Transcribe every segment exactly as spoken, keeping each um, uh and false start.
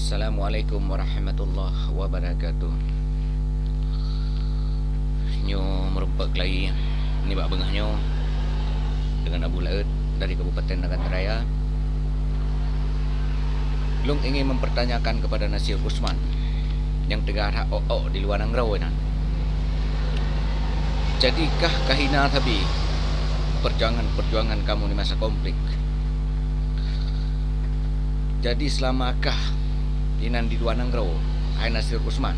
Assalamualaikum warahmatullahi wabarakatuh. Nyoe meurumpok keulayi nibak beungoh nyoe deungon Abu Laôt dari Kabupaten Nagan Raya. Lôn ingin mempertanyakan kepada Nasir Usman nyang teuga that ôk-ôk di luwa nanggroe nyan. Jadi kah kahina sabe perjuangan-perjuangan kamoe di masa konflik? Jadi, seulama kah inan di luwa nanggroe, hai Nasir Usman,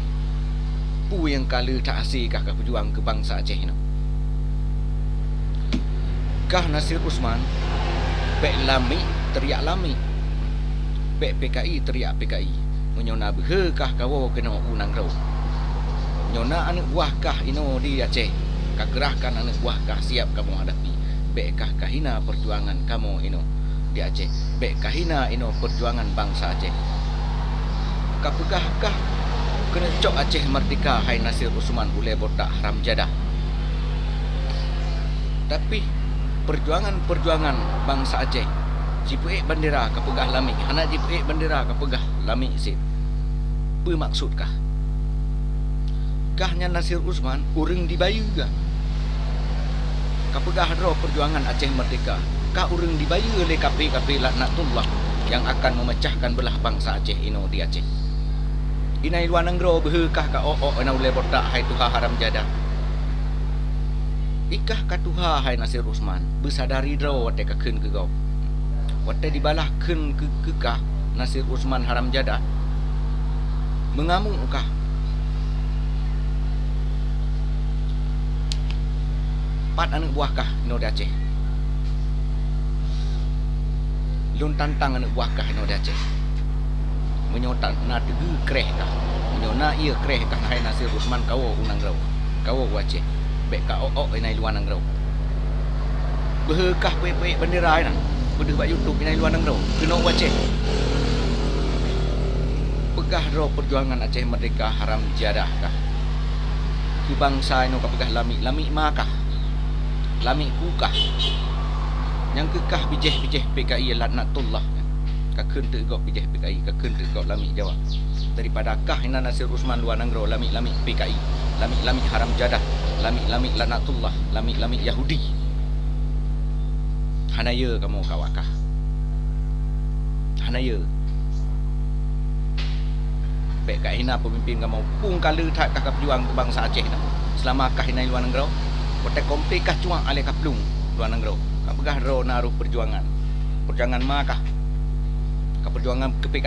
peue nyang ka lheueh that hase kah kapeujuang keu bansa Aceh inoe? Kah Nasir Usman, bék Lamiek teuriak Lamiek, bék P K I teuriak P K I. Meunyoe na beuhe kah kawoe keunoe u nanggroe, meunyoe na aneuëk buah kah inoe di Aceh, kakeurahkan aneuëk buah kah siab kamoe hadapi. Bék kah kahina perjuangan kamoe inoe di Aceh. Bék kahina inoe perjuangan bansa Aceh. Kapeugah kah keuneuk cok Aceh meurdeka, hai Nasir Usman, ulée botak haram jadah. Tapi, perjuangan-perjuangan bansa Aceh, jipeuék bandera kapeugah Lamiek, hana jipeuék bandera kapeugah Lamiek cit. Peue maksud kah? Kah nyan Nasir Usman, ureuëng dibayeue kah? Kapeugah droe perjuangan Aceh meurdeka, kah ureuëng dibayeue lé kafé-kafé laknatullah nyang akan meumeucahkan beulah bansa Aceh inoe di Aceh. Inan i luwa nanggroe beuhe kah ka ôk-ôk inan ulée botak, hai tuha haram jadah. Ikah ka tuha, hai Nasir Usman, beusadari droe watée kakheun keu gob. Watée dibalah kheun keu, keu kah, Nasir Usman haram jadah, meungamuk kah. Pat aneuëk buah kah inoe di Aceh? Lôn tantang aneuëk buah kah inoe di Aceh. Meunyoe ta-, na teugeue kreh kah, meunyoe na ié kreh kah, hai Nasir Usman, kawoe u nanggroe, kawoe u Aceh. Bék ka ôk-ôk inan i luwa nanggroe. Beuhe kah peuék-peuék bandera inan, peudeuh bak YouTube inan i luwa nanggroe, keunoe u Aceh. Peugah droe perjuangan Aceh meurdeka haram jadah kah. Keu bansa inoe kapeugah Lamiek, Lamiek ma kah? Lamiek peue kah? Nyang keu kah bijéh-bijéh P K I laknatullah. Kakheun teuk gob bijéh P K I, kakheun teuk gob Lamiek Jawa. Daripada kah inan Nasir Usman luwa nanggroe, Lamiek-Lamiek P K I, Lamiek-Lamiek haram jadah, Lamiek-Lamiek laknatullah, Lamiek-Lamiek Yahudi. Hana yö kamoe ka awak kah. Hana yö. Bék ka hina peumimpén kamoe. Peue ka lheueh that kah kapeujuang keu bansa Aceh nyoe. Seulama kah inan i luwa nanggroe, watée konflik kah cuak aléh kaplueng luwa nanggroe. Kapeugah droe na rôh peujuangan. Peujuangan ma kah? Ka peujuangan keu P K I.